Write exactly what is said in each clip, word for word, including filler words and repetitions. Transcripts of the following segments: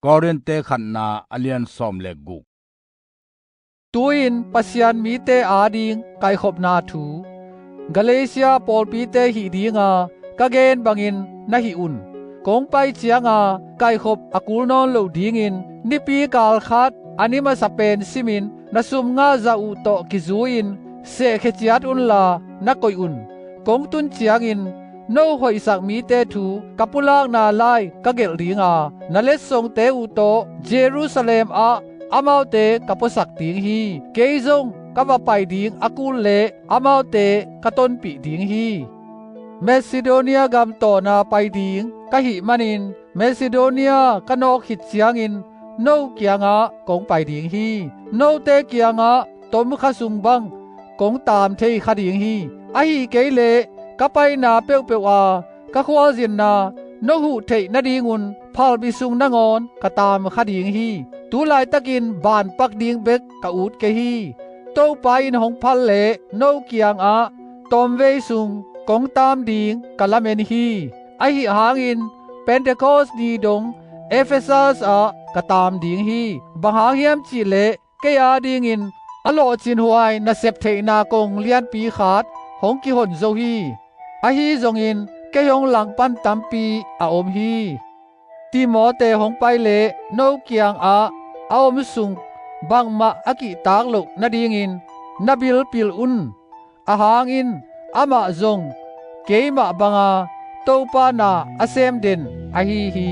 Korinth-te khatna a lian sawm le guk. Tu-in Pasian mite ading kaikhopna thu. Galatia pawlpite hih dinga ka gen bangin na hih un. Kong pai cianga kaikhop a kul nawn loh dingin nipi kal khat a ni masa pen simin na sum ngahzah uh tawh kizui-in sehkhia ciat unla na koih un. Kong tun ciangin no hoihsak mite thu ka pulakna lai ka gelh dinga, na letsongte uh tawh Jerusalem ah amaute ka puasak ding hi. Kei zong ka va pai ding a kul leh amaute ka tonpih ding hi. Macedonia gam tawna pai ding ka hih manin Macedonia ka nawk khit ciangin no kiangah kong pai ding hi. Note kiangah tomkha sung bang kong taam thei kha ding hi. Ahi kei leh ka paina peuhpeuh a ka khualzinna no huh theih nadingun phalbi sung nangawn ka taam kha ding hi. Tu laitakin banpak ding bek ka ut kei hi. Topa in hong phal leh no kiangah tawmvei sung kong taam ding ka lamen hi. Ahi hangin Pentecost ni dong Ephesus ah ka taam ding hi. Bang hang hiam cihleh kei adingin a lawhcinhuai nasep theihna kong lianpi khat hong kihon zo hi. Ahi zongin kei hong langpan tampi a om hi. Timote hong pai leh no kiangah a om sung bangmah a kihtak loh nadingin na bilpil un. Ahang in amah zong keimah banga Topa na a sem den ahi hi.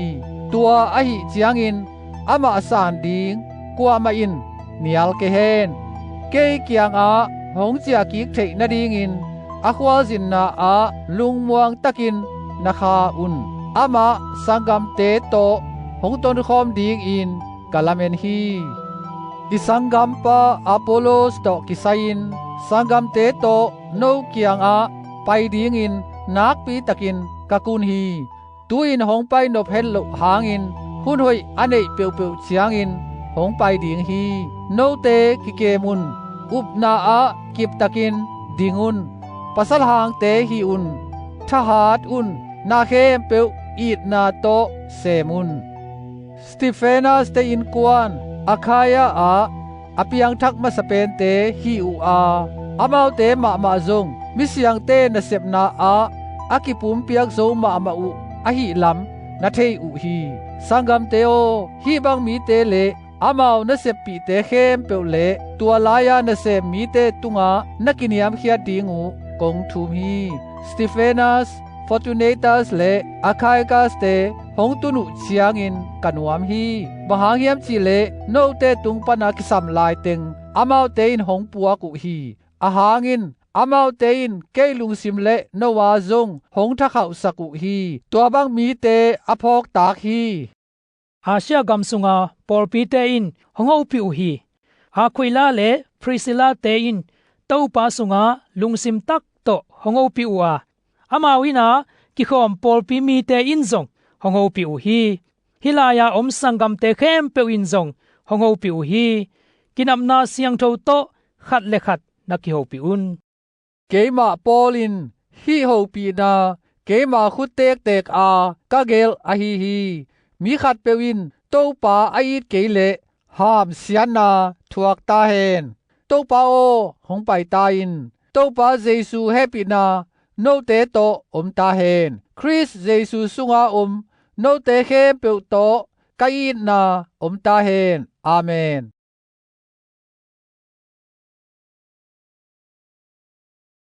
Tua ahih ciangin amah san ding kuamah in nial kei hen. Kei kiangah hong ciahkik theih nadingin a khualzinna ah lungmuang takin na kha un. Amah sanggamte tawh hong tonkhawm dingin ka lamen hi. I sanggampa Apollos tawh kisai-in sanggamte tawh no kiangah pai dingin nakpi takin ka kun hi. Tu-in hong pai nop het loh hangin hun hoih a neih peuhpeuh ciangin hong pai ding hi. Note kikem un. Upna ah kiptakin ding un. Pasal hangte hih un. Thahat un. Na khempeuh itna tawh sem un. Stephanas-te innkuan Akhaia ah a piangthak masa pente hih uh a, amaute mahmah zong misiangte nasepna ah a kipumpiak zo mahmah uh ahih lam na thei uh hi. Sanggamte aw, hih bang mite le amau naseppihte khempeuh le tua lai-a nasem mite tungah na kiniamkhiat ding uh kong thum hi. Stephanas, Fortunatus le Achaicus-te hong tun uh ciangin ka nuam hi. Bang hang hiam cihleh note tung pana kisam laiteng amaute in hong puak uh hi. Ahang in amaute in kei lungsim le no-a zong hong thakhauhsak uh hi. Tua bang mite a phawktak hi. Asia gam sunga pawlpite in hong hopih uh hi. Aquila le Priscilla-te in Topa sungah lungsim tak tawh hong hopih uh a, amau inn-a kikhawm pawlpi mite in zong hong hopih uh hi. Hih lai-a om sanggamte khempeuh in zong hong hopih uh hi. Kinapna siangtho tawh khat le khat na kihopih un. Keimah Paul in hih hopihna keima khut tektek a ka gelh ahi hi. Mi khatpeuh in Topa a it kei leh hamsiatna thuak ta hen. Topa aw, hong pai ta in. Topa Jesu hehpihna note tawh om ta hen. Khrist Jesu sunga om note khempeuh tawh ka itna om ta hen. Amen.